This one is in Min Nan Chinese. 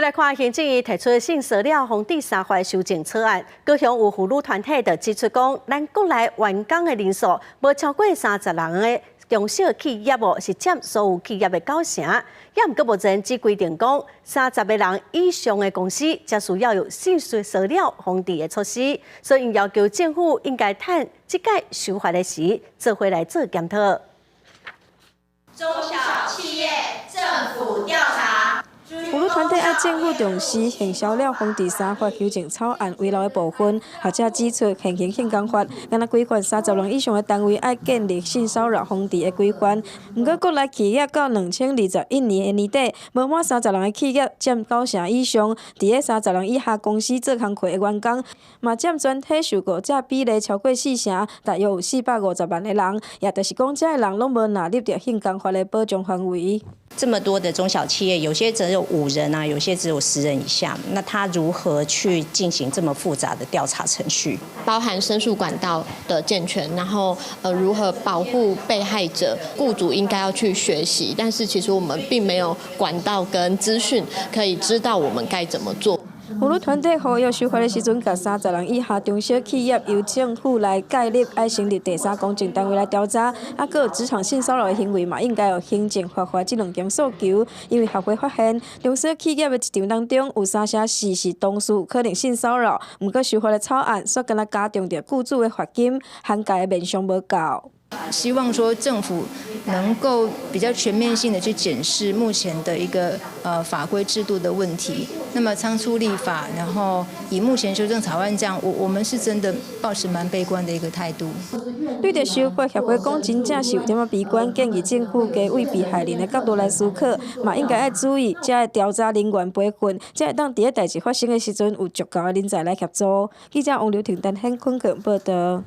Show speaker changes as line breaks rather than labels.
來看行政院提出性騷擾防治三法修正草案，高雄有婦女團體就指出講，咱國內員工的人數無超過30人的中小企業哦，是佔所有企業的九成。也毋過目前只規定講，30個人以上的公司才需要有性騷擾防治的措施，所以𪜶要求政府應該趁這屆修法的時，做伙來做檢討。
中小企業政府調查。
婦女團體愛政府重視性騷擾防治三法修正草案遺漏的部分，學者指出，現行性工法敢若規範30人以上的單位愛建立性騷擾防治的規範。毋過國內企業到2021年的年底，無滿三十人的企業佔九成以上，佇咧三十人以下公司做工課的員工，嘛佔全體受僱者比例超過四成，大約有450萬个人，也就是講，這个人攏無納入著性工法的保障範圍。
這麼多的中小企業，有些只有5人啊，有些只有10人以下，那他如何去進行這麼複雜的調查程序？
包含申訴管道的健全，然後如何保護被害者，雇主應該要去學習，但是其實我們並沒有管道跟資訊可以知道我們該怎麼做。
婦女團體呼籲修法的時陣，共三十人以下中小企業由政府來介入，愛成立第三公正單位來調查。啊，閣有職場性騷擾的行為嘛，應該有行政罰鍰這兩項訴求。因為學會發現，中小企業的職場當中有三成四是同事有可能性騷擾。毋過修法的草案煞敢若加重著雇主的罰金，涵蓋的面向無夠。
希望說政府能夠比較全面性的去檢視目前的一個法規制度的問題，那麼倉促立法，然後以目前修正草案這樣，我們是真的抱持蠻悲觀的一個態度。
對著修法協會講，真正是有點仔悲觀，建議政府加為被害人的角度來思考，嘛應該愛注意，這个調查人員培訓，才會當佇咧代誌發生的時陣有足夠的人才來協助。記者王劉婷、陳顯坤報導。